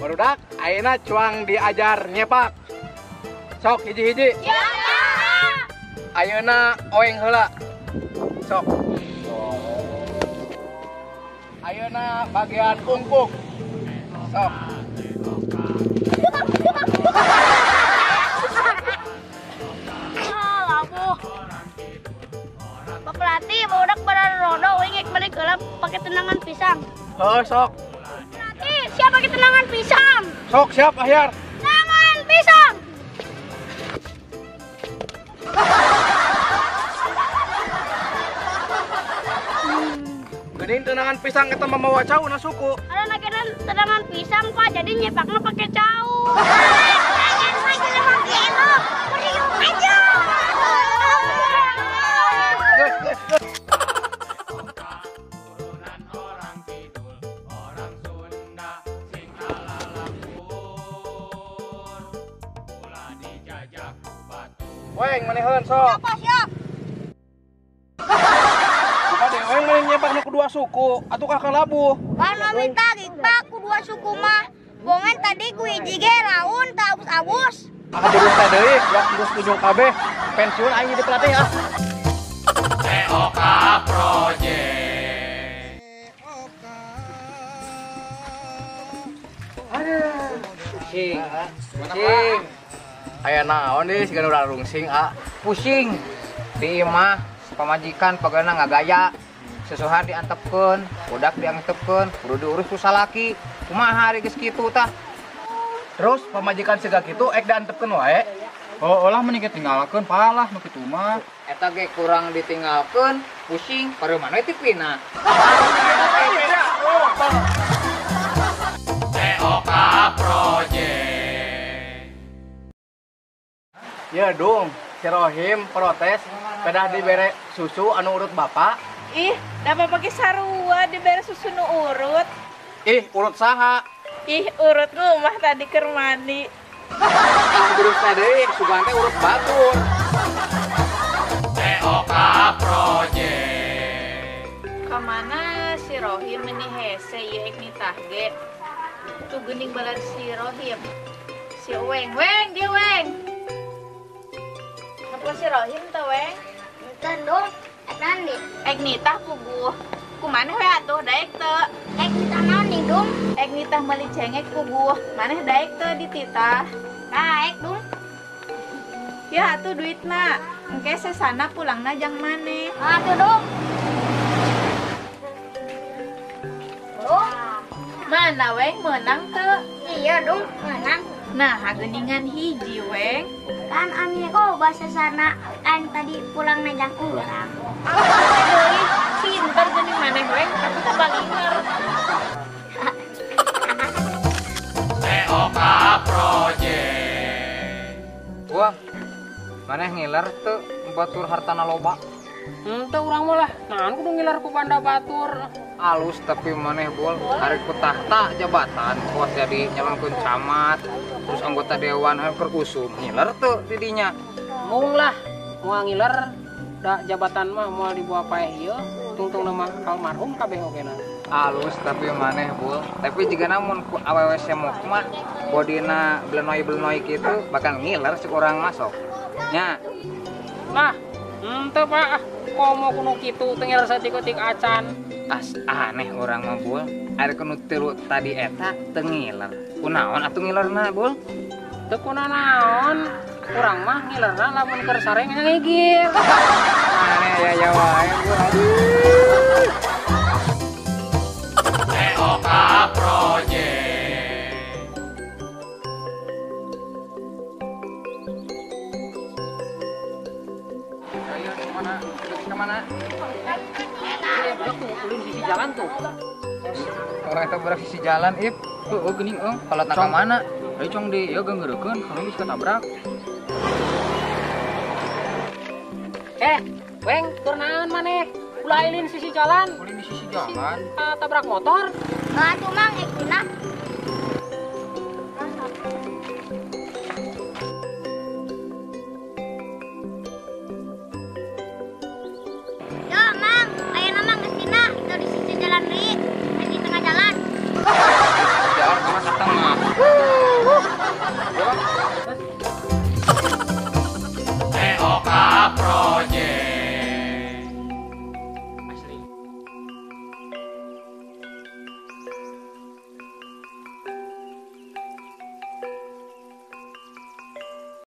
Barudak, ayeuna cuang diajar nyepak. Sok hiji-hiji. Ayeuna oeng heula. Sok. Ayeuna bagian kungkung. Sok. Labuh. Pak pelatih, barudak pada rodo wingek balik heula pakai tendangan pisang. Heuh, sok. Siap pakai tendangan pisang. Sok siap Ahyar. Tendangan pisang. Geuning tendangan pisang eta mah mawa cau na suku. Ada nakeun tendangan pisang Pak, jadi nyepakna pakai cau. Weng maneheun sok. Siap, siap. Ade weng maneh nyepak nu kedua suku atuh kakak labuh. Kana minta gipak ku dua suku mah. Bongan tadi ku hiji ge laun teu abus-abus. Ah terus teh deui, waktu geus kunjung kabeh pensiun aing jadi pelatih ah. TOK Project. Aduh, pusing. Pusing. Aya naon deui siga nu rarungsing ah. Pusing. Di imah pamajikan pagana ngagaya. Sesuhan diantepkeun, budak diantepkeun, kudu diurus ku salaki. Kumaha ari geus kitu tah? Terus pamajikan siga kitu ek diantepkeun wae. Oh, olah mending tinggalkeun palah nu kitu mah. Eta ge kurang ditinggalkeun, pusing, pareuman we tipina. TOK Project. Ya dong, si Rohim protes kedah dibere susu anu urut bapak. Ih, dapat pakai sarua dibere susu nu urut. Ih, urut saha? Ih, urut rumah tadi keur mandi. Ah, urut tadi, sugan teh urut batur. TOK Project. Kamana si Rohim meni hese ieu ek nitah ge. Tuh geuning balar si Rohim. Si Weng, Weng, dia Weng. Apa si Rohim teh Weng? Enten dong, ek nandi. Ek nitah puguh. Kumaneh we atuh daek teu? Ek nitah naon nih dong? Ek nitah meuli cengek puguh. Maneh daek teu dititah? Daek dong. Ya atuh duitna. Engke sesana pulangna jang maneh. Atuh dong. Dong. Mana Weng meunang teu? Iya dong, meunang. Nah, geuningan hiji Weng. Kan ami kok bahasa sana kan tadi pulang najang urang. Deui, pinter geuning maneh Weng, tapi teh balinger. TOK Project. Wah, maneh ngiler teu batur hartana loba. Henteu urang mah lah, naon kudu ngiler ku banda batur. Alus tapi maneh bol hari ku tahta jabatan kos jadi nyalonkeun camat terus anggota dewan keur usum ngiler teu di dinya. Mung lah. Moal ngiler da jabatan mah moal dibawa paeh ieu, tungtung nama almarhum kabeh ogena. Alus tapi maneh bul. Tapi jika namun ku awewe semok mah bodina belenoi-belenoi kitu bakal ngiler si urang masuk. Nya. Lah, henteu Pak, ah komo kuno kitu teu ngiler saeutik-eutik acan. As aneh urang mah bul. Ari kanu tilu tadi eta teu ngiler. Kunaon atuh ngilerna bul? Teu kunanaon. Urang mah ngilerna lamun keur sare ngegigir. Aneh ya ya wae bul. Aduh. TOK Project. Ayo kemana? Kemana? Budak tuh ulin sisi jalan tuh. Orang eta budak sisi jalan ip. Heueuh geuning eung. Kalau tak mana? Ayo cong di ieu geureureukeun kalau geus ketabrak. Weng, keur naon maneh? Ulah ulin sisi jalan. Ulin di sisi jalan. Tabrak motor. Nah, atuh Mang, ek pindah.